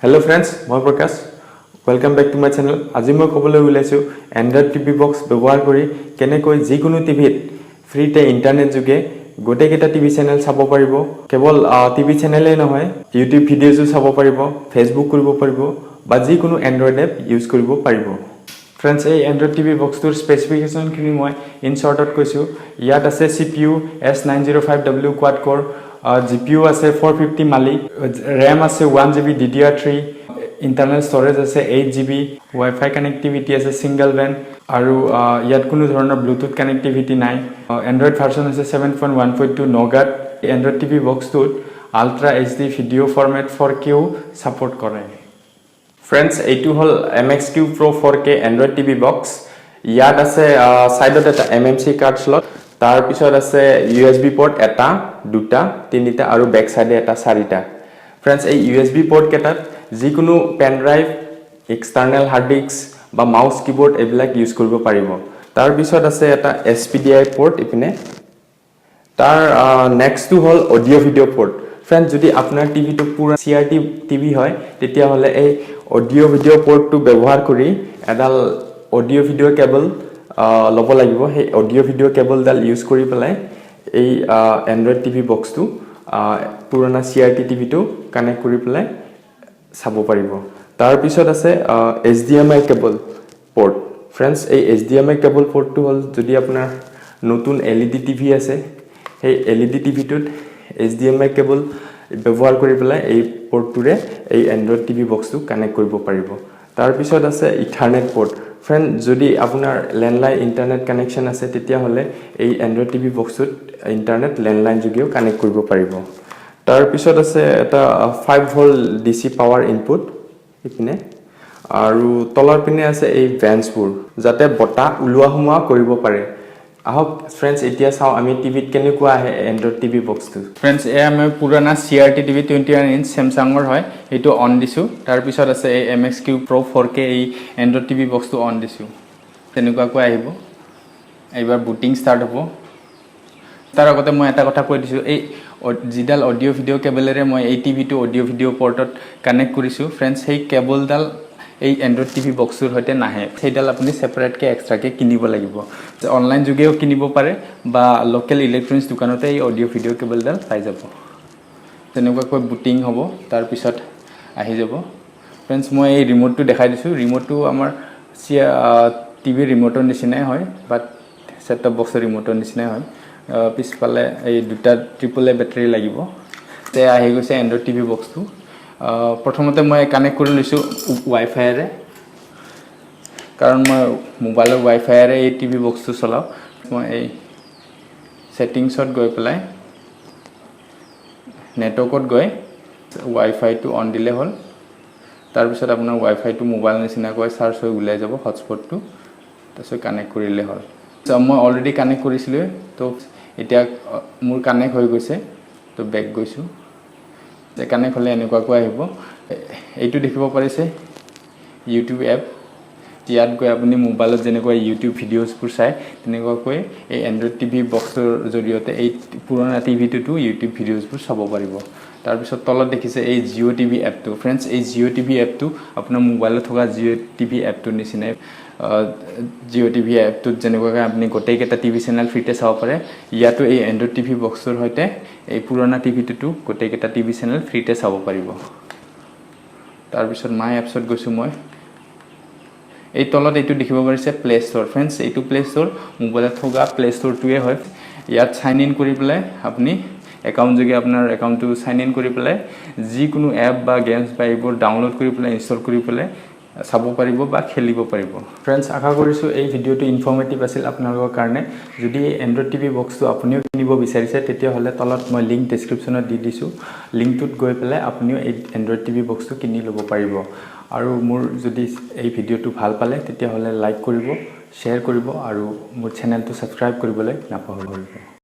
Hello' friends, মই প্ৰকাশ। Welcome back to my channel. আজি মই ক'বলৈ ওলাইছোঁ এণ্ড্ৰইড টিভি বক্স ব্যৱহাৰ কৰি কেনেকৈ যিকোনো টিভিত ফ্ৰীতে ইণ্টাৰনেট যোগে গোটেইকেইটা টিভি চেনেল চাব পাৰিব। কেৱল টিভি চেনেলেই নহয়, ইউটিউব ভিডিঅ'জো চাব পাৰিব, ফেচবুক কৰিব পাৰিব বা যিকোনো এণ্ড্ৰইড এপ ইউজ কৰিব পাৰিব। ফ্ৰেণ্ডছ, এই এণ্ড্ৰইড টিভি বক্সটোৰ স্পেচিফিকেশ্যনখিনি মই ইন শ্বৰ্টত কৈছোঁ। ইয়াত আছে CPU S905W quad core, GPU আছে 450 মালি, ৰেম আছে 1 GB DDR3, internal storage আছে 8 GB, ৱাইফাই কানেক্টিভিটি আছে ছিংগল বেণ্ড আৰু ইয়াত কোনো ধৰণৰ ব্লুটুথ কানেক্টিভিটি নাই। এণ্ড্ৰইড ভাৰ্চন হৈছে 7.1.2 নগাট। এণ্ড্ৰইড টিভি বক্সটোত ultra HD video format 4K-ও support কৰে। ফ্ৰেণ্ডছ, এইটো হ'ল M X Q pro' 4K Android TV box. ইয়াত আছে ছাইডত এটা M M C card slot, তাৰপিছত আছে ইউ এছ বি পৰ্ট এটা, দুটা, তিনিটা আৰু বেক চাইডে এটা, চাৰিটা। ফ্ৰেণ্ডছ, এই ইউ এছ বি পৰ্টকেইটাত যিকোনো pen drive, external hard disk বা মাউচ, কীবৰ্ড এইবিলাক ইউজ কৰিব পাৰিব। তাৰপিছত আছে এটা এছ পি ডি আই পৰ্ট ইপিনে। তাৰ নেক্সটটো হ'ল অডিঅ' ভিডিঅ' পৰ্ট। ফ্ৰেণ্ড, যদি আপোনাৰ টিভিটো পুৰা চি আৰ টি টিভি হয়, তেতিয়াহ'লে এই অডিঅ' ভিডিঅ' পৰ্টটো ব্যৱহাৰ কৰি এডাল অডিঅ' ভিডিঅ' কেবল ল'ব লাগিব। সেই অডিঅ' ভিডিঅ' কেবলডাল ইউজ কৰি পেলাই এই এণ্ড্ৰইড টিভি বক্সটো পুৰণা চি আৰ টি টিভিটো কানেক্ট কৰি পেলাই চাব পাৰিব। তাৰপিছত আছে H D M I cable port. Friends, এই H D M I cable পৰ্টটো হ'ল যদি আপোনাৰ নতুন এল ই ডি টিভি আছে, সেই এল ই ডি টিভিটোত H D M I cable ব্যৱহাৰ কৰি পেলাই এই পৰ্টটোৰে এই এণ্ড্ৰইড টিভি বক্সটো কানেক্ট কৰিব পাৰিব। তাৰপিছত আছে ইথাৰনেট পৰ্ট। ফ্ৰেণ্ড, যদি আপোনাৰ লেণ্ডলাইন ইণ্টাৰনেট কানেকশ্যন আছে, তেতিয়াহ'লে এই এণ্ড্ৰইড টিভি বক্সটোত ইণ্টাৰনেট লেণ্ডলাইন যোগেও কানেক্ট কৰিব পাৰিব। তাৰপিছত আছে এটা 5 volt DC power input ইপিনে আৰু তলৰ পিনে আছে এই ভেণ্টছবোৰ, যাতে বতাহ ওলোৱা সোমোৱা কৰিব পাৰে। আহক ফ্ৰেণ্ডছ, এতিয়া চাওঁ আমি টিভিত কেনেকুৱা আহে এণ্ড্ৰইড টিভি বক্সটো। ফ্ৰেণ্ডছ, এয়া মই পুৰণা CRT TV 21 inch চেমচাঙৰ হয়, সেইটো অন দিছোঁ। তাৰপিছত আছে এই এম এক্স কিউ প্ৰ' 4কে, এই এণ্ড্ৰইড টিভি বক্সটো অন দিছোঁ। তেনেকুৱাকৈ আহিব। এইবাৰ বুটিং ষ্টাৰ্ট হ'ব। তাৰ আগতে মই এটা কথা কৈ দিছোঁ, এই যিডাল অডিঅ' ভিডিঅ' কেবলেৰে মই এই টিভিটো অডিঅ' ভিডিঅ' পৰ্টত কানেক্ট কৰিছোঁ ফ্ৰেণ্ডছ, সেই কেবলডাল এই এণ্ড্ৰইড টিভি বক্সটোৰ সৈতে নাহে। সেইডাল আপুনি ছেপাৰেটকৈ এক্সট্ৰাকৈ কিনিব লাগিব। অনলাইন যোগেও কিনিব পাৰে বা লোকেল ইলেক্ট্ৰনিক্স দোকানতে এই অডিঅ' ভিডিঅ' কেবলডাল পাই যাব। তেনেকুৱাকৈ বুটিং হ'ব, তাৰপিছত আহি যাব। ফ্ৰেণ্ডছ, মই এই ৰিম'টটো দেখাই দিছোঁ। ৰিম'টটো আমাৰ টিভিৰ ৰিম'টৰ নিচিনাই হয়, বাট ছেট টপ বক্সৰ ৰিম'টৰ নিচিনাই হয়। পিছফালে এই দুটা ট্ৰিপল এ বেটাৰী লাগিব। তে আহি গৈছে এণ্ড্ৰইড টিভি বক্সটো। প্ৰথমতে মই কানেক্ট কৰি লৈছোঁ ৱাইফাইৰে, কাৰণ মই মোবাইলৰ ৱাইফাইৰে এই টিভি বক্সটো চলাওঁ। মই এই ছেটিংছত গৈ পেলাই নেটৱৰ্কত গৈ ৱাইফাইটো অন দিলে হ'ল। তাৰপিছত আপোনাৰ ৱাইফাইটো মোবাইল নিচিনাকৈ চাৰ্চ হৈ ওলাই যাব হটস্পটটো, তাৰপিছত কানেক্ট কৰিলে হ'ল। চ' মই অলৰেডি কানেক্ট কৰিছিলোঁৱে, তো এতিয়া মোৰ কানেক্ট হৈ গৈছে। তো বেক গৈছোঁ। কানেক্ট হ'লে এনেকুৱাকৈ আহিব। এইটো দেখিব পাৰিছে ইউটিউব এপ। ইয়াত গৈ আপুনি মোবাইলত যেনেকুৱা ইউটিউব ভিডিঅ'জবোৰ চায়, তেনেকুৱাকৈ এই এণ্ড্ৰইড টিভি বক্সৰ জৰিয়তে এই পুৰণা টিভিটোতো ইউটিউব ভিডিঅ'জবোৰ চাব পাৰিব। তাৰপিছত তলত দেখিছে এই জিঅ' টিভি এপটো। ফ্ৰেণ্ডছ, এই জিঅ' টিভি এপটো আপোনাৰ মোবাইলত থকা জিঅ' টিভি এপটোৰ নিচিনাই। জিঅ' টিভি এপটোত যেনেকুৱাকৈ আপুনি গোটেইকেইটা টিভি চেনেল ফ্ৰীতে চাব পাৰে, ইয়াতো এই এণ্ড্ৰইড টিভি বক্সটোৰ সৈতে এই পুৰণা টিভিটোতো গোটেইকেইটা টিভি চেনেল ফ্ৰীতে চাব পাৰিব। তাৰপিছত মাই এপছত গৈছোঁ মই। এই তলত এইটো দেখিব পাৰিছে প্লে ষ্ট'ৰ। ফ্ৰেণ্ডছ, এইটো প্লে ষ্ট'ৰ মোবাইলত থকা প্লে ষ্ট'ৰটোৱে হয়। ইয়াত চাইন ইন কৰি পেলাই আপুনি একাউণ্ট যোগে আপোনাৰ একাউণ্টটো চাইন ইন কৰি পেলাই যিকোনো এপ বা গেমছ বা এইবোৰ ডাউনলোড কৰি পেলাই, ইনষ্টল কৰি পেলাই চাব পাৰিব বা খেলিব পাৰিব। ফ্ৰেণ্ডছ, আশা কৰিছোঁ এই ভিডিঅ'টো ইনফৰ্মেটিভ আছিল আপোনালোকৰ কাৰণে। যদি এণ্ড্ৰইড টিভি বক্সটো আপুনিও কিনিব বিচাৰিছে, তেতিয়াহ'লে তলত মই লিংক ডেছক্ৰিপশ্যনত দি দিছোঁ। লিংকটোত গৈ পেলাই আপুনিও এই এণ্ড্ৰইড টিভি বক্সটো কিনি ল'ব পাৰিব। আৰু মোৰ যদি এই ভিডিঅ'টো ভাল পালে, তেতিয়াহ'লে লাইক কৰিব, শ্বেয়াৰ কৰিব আৰু মোৰ চেনেলটো ছাবস্ক্ৰাইব কৰিবলৈ নাপাহৰিব।